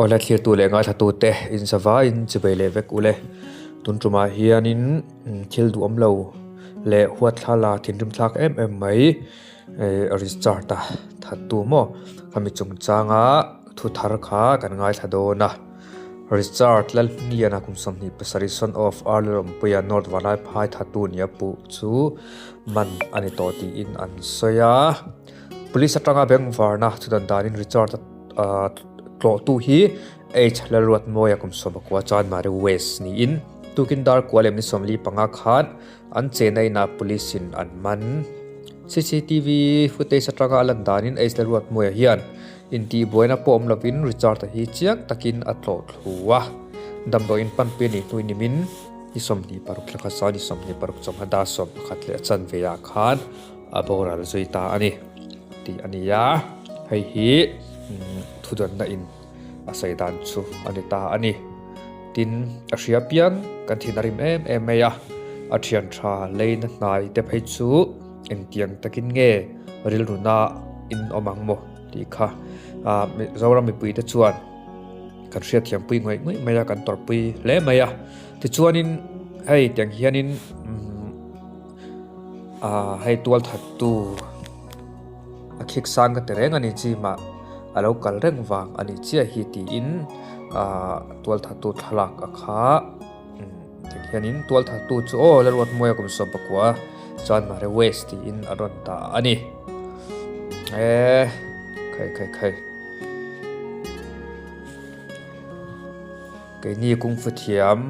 Awle thlirtu leh ngaithlatute inzavaiin chibei leh vek ule. Tun tumah hianin thil duhawm lo leh huatthlala thinrim thlak em em mai Richard-a thattu maw khami chungchanga thu thar kha kan ngaithla dawn a. Richard Lalhmingliana kum 27 son of Arle Rawmpuia North Vanlaiphai thattu nia puh chu man a ni tawh tiin an sawi a. Police atanga bengvarna chudan danin Richard tlawhtu hi H Lalruatmawia kum 19 chuan Mari West niin tukin dar kua lem ni 45 khan an chena inah police in an man. CCTV footage atanga a lan danin H Lalruatmawia hian intihbuaina pawh awm lovin Richard-a hi chiang takin a tlawh thlu a. Damdawiin panpui a nih hnuin nimin ni 26 thla kha chuan ni 26 chawhma dar 11 leh a chanve ah khan a boral zui ta a ni tih a ni a, hei hi thudawnna in a sawi dan chu a ni ta a ni. Tin, a hria piang kan thin a rim em em mai a, a thian tha leina hnai te phei chu engtiang takin nge rilruna in awm ang maw tih kha Zoram mipui te chuan kan hriatthiampui ngawih ngawih mai a, kan tawrhpui hle mai a. Tichuanin hei tiang hianin. Ahh hei tual that tu a khik sang ka ti reng a ni chi mah a lo kal reng vang a ni chiah hi tiin ahh tual that tu thlalak a kha tikhianin tual that tu chu aw Lalruatmawia kum 19 chuan Mare West tiin a rawn dah a ni eee khai khai khai keini kungfu thiam.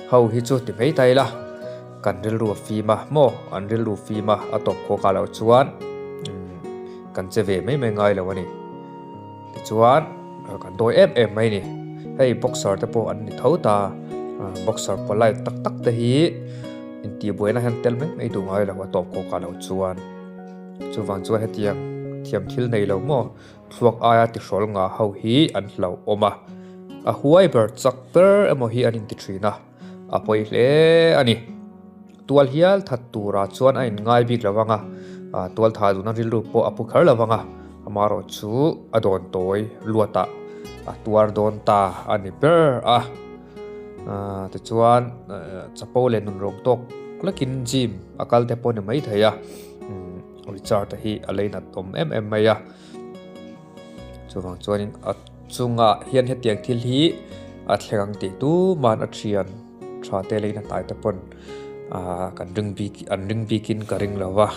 Ho hi chu ti mai ta ila, kan rilru a fim a maw? An rilru fim a, a tawp khawk ah loh chuan kan che ve mai mai ngai lo a ni. Tichuan kan dawi em em mai a ni. Hei boxer te pawh an ni tho ta, boxer polite tak tak te hi intihbuaina hian tel mai mai duh ngai lo a tawp khawk ah loh chuan. Chuvang chuan hetiang thiam thil nei lo maw? Thluak aia tihrawl ngah ho hi an hlauhawm a, a huai ber chak ber emaw hi an inti thin a, a pawi hle a ni. Tual hial that turah chuan a inngai bik lo vang a, tual thah duhna rilru pawh a pu kher lo vang a, amaherawh chu a dawn tawi luatah a tuar dawn ta a ni ber a. Tichuan chapo leh nunrawng tawk lekin gym a kal te pawh a ni maithei a. Richard-a hi a leinat awm em em mai a, chuvang chuanin a chungah hian hetiang thil hi a thleng ang tih tuman a thian tha te leh in a hnai te pawn ahh kan ring bik an ring bikin ka ring lo va,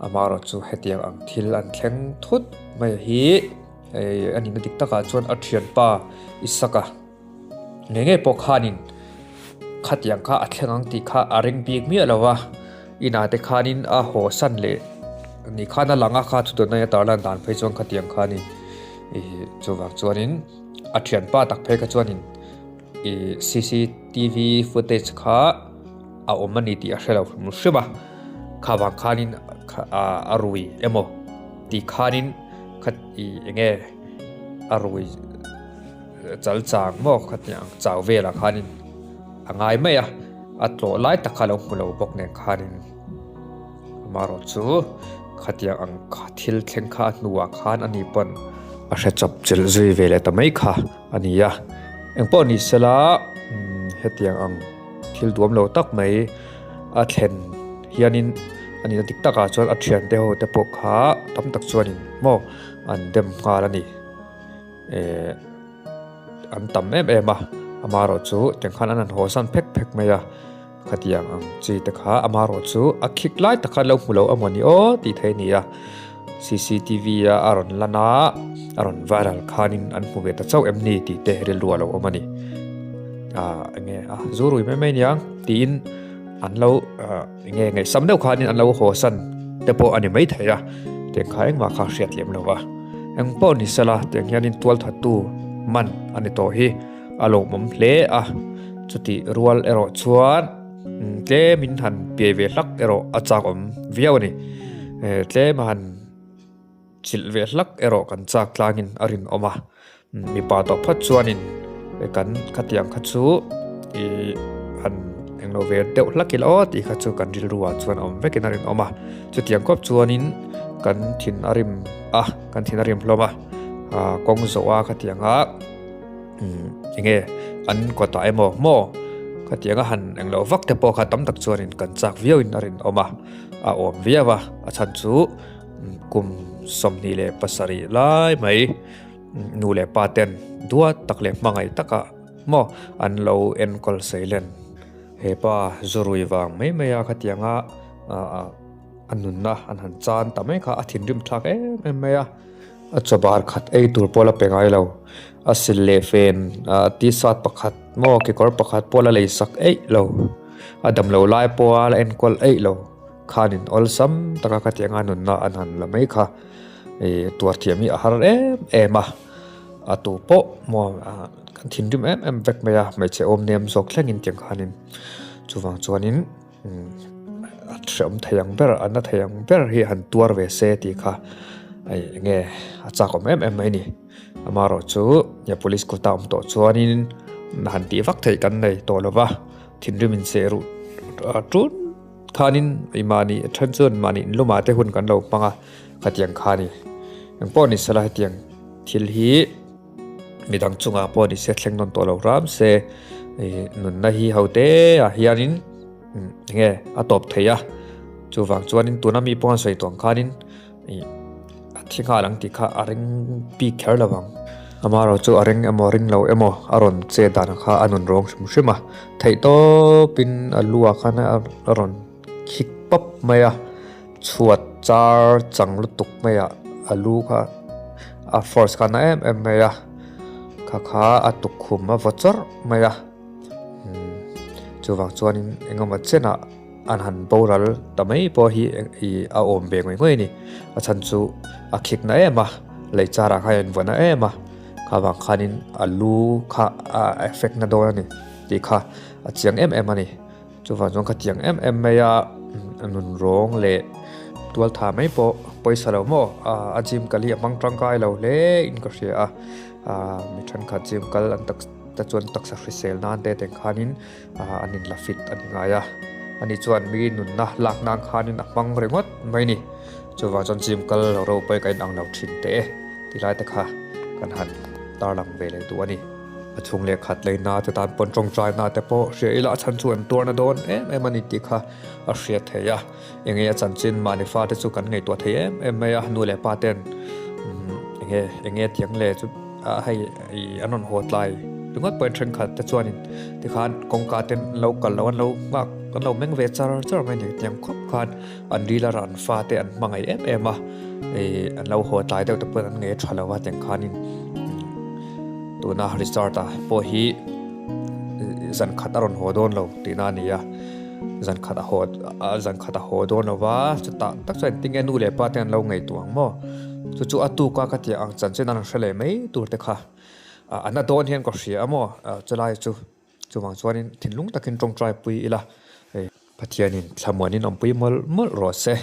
amaherawh chu hetiang ang thil an thleng thut mai hi a nihna dik takah chuan a thianpa Isaka. Ngei ngei pawh khanin khatiang kha a thleng ang tih kha a ring bik miah lo va, inah te khanin a haw san leh ni khan a lang a kha chu tunlai a tarlan dan phei chuan khatiang kha a ni. Ih chuvang chuanin a thianpa tak phei kha chuanin ih cctv footage kha a awm a ni tih a hre lo hrim hrim a, kha vang khanin a rui emaw tih khanin kha ih eng nge a rui. Chal chang maw khatiang chau velah khanin a ngai mai a, a tlawh lai tak kha a lo hmu lo bawk nen khanin amaherawh chu khatiang ang thil thleng kha a hnuah khan a ni pawn a hre chawp chilh zui ve leh ta mai kha a ni a, engpawh ni sela hetiang ang thil duam lo tak mai a thlen hianin a nihna dik takah chuan a thiante ho te pawh kha tam tak chuanin maw an dem nghal a ni. Eh an tam em em a amaherawh chu tiang khan an han haw san phek phek mai a khatiang ang chi te kha amaherawh chu a khik lai tak khan lo hmu lo amaw ni aw tih theih a ni a cctv a a rawn lan a a rawn viral khanin an hmu ve ta chauh em ni tih te rilru a lo awm a ni ah enge a zu rui mai mai aniang tiin an lo ah enge ngaihsam deuh khanin an lo haw san te pawh a ni maithei a tiang kha engmah kha hriat lem lo va. Eng pawh ni sela tiang hianin tualthattu man a ni tawh hi a lawmawm hle a, chutih rual erawh chuan tlemin han piai ve hlak erawh a chak awm viau a ni. Tlem a han chilh ve hlak erawh kan chak tlangin a rinawm a. Mipa tawh phawt chuanin kan khatiang kha chu ih han englo ve deuh hlak ila aw tih kha chu kan rilru ah chuan a awm vekin a rinawm a, chutiang kawp chuanin kan thin a rim a kan thin a rim hlawm a. Kawng zawh a khatianga enge an kawtah emaw maw khatianga han englo vak te pawh kha tam tak chuanin kan chak viauin a rinawm a, a awm viau a, a chhan chu kum 27 lai mai nu leh pa ten duat tak leh hmangaih taka maw an lo enkawl seilen he pa zurui vang mai mai a khatianga ah. A nunna an han chan ta mai kha a thinrim thlak em em mai a, a chaw bar khat ei tur pawh la pe ngai lo, a sil leh fen ah t-shirt pakhat maw kekawr pakhat pawh la lei sak eih lo, a damlo lai pawha la enkawl eih lo khanin awlsam taka khatianga nunna an han la mai kha ih tuar thiam hi a har em em a, a tu pawh maw ah kan thinrim em em vek mai a hmeichhe awm nem zawk thlengin tiang khanin chuvang chuanin. A hreawm thei ang ber a na thei ang ber hi han tuar ve se tih kha hei enge a chak awm em em mai a ni amaherawh chu nia police kut a awm tawh chuanin han tih vak theih kan nei tawh lo va thinrim in seh ruh tun khanin ih mahni a then chuan mahni in lumah te hun kan lo hmang a khatiang kha a ni engpawh ni sela hetiang thil hi. Midang chungah pawh ni se thleng nawn tawh lo hram se ih nunna hi ho te ah hianin enge a tawp thei a chuvang chuanin tuna mi pawh an sawi tawh ang khanin ih a thi nghal ang tih kha a ring bik kher lo ang amaherawh chu a ring emaw ring lo emaw a rawn chet dan kha a nun rawng hrim hrim a theih tawpin a lu ah khan a rawn khik pawp mai a. Chhuat char chang lutuk mai ah a lu kha a force kha na em em mai a kha kha a tukkhum a vaw chawrh mai a umm chuvang chuanin engemaw chenah an han boral ta mai pawh hi ih a awm ve ngawih ngawih a ni a chhan chu a khik na em a lei char ah khan a invaw na em a kha vang khanin a lu kha a effect na dawn a ni tih kha a chiang em em a ni. Chuvang chuan khatiang em em mai a nun rawng leh tual tha mai pawh pawisa lo maw a gym kal hi a hmang tangkai lo hle in ka hria a mi thenkhat gym kal an tak te chuan taksa hrisel nan te teng khanin an in la fit a ni ngai a ani chuan mi nunna lak nan khanin a hmang ringawt mai ni chuvang chuan gym kal lo ropui ka inang lo thin teh e tilai te kha kan han tarlang ve leh duh a ni. A chhung leh khat leina te tan pawn tawngtaina te pawh hria ila a chhan chu an tuarna dawn em em a ni tih kha a hriat theih a. Enge a chanchin mahni fate chu kan ngaihtuah thei em em mai a, nu leh pa ten enge enge tiang le chu hei ih an rawn haw tlai ringawt pawhin thenkhat te chuanin tikhan kawngka ten an lo kal loh an lo nghak an lo meng ve char char mai a ni tiang khawp khan an ril a ran fate an hmangaih em em a ih an lo haw tlai deuh te pawhin an ngei tha lo a tiang khanin. Tuna Richard-a pawh hi zan khat a rawn haw dawn lo tihna a ni a, zan khat a haw zan khat a haw dawn lo va, chutah tak chuan engtin nge nu leh pa te an lo ngaihtuah ang maw? Chu chu a tuk a ka tih ang chanchin an hre leh mai tur te kha a na dawn hian ka hria a maw chulai chu chuvang chuanin thinlung takin tawngtai pui ila Pathianin thlamuanin awmpui mawlh mawlh rawh se.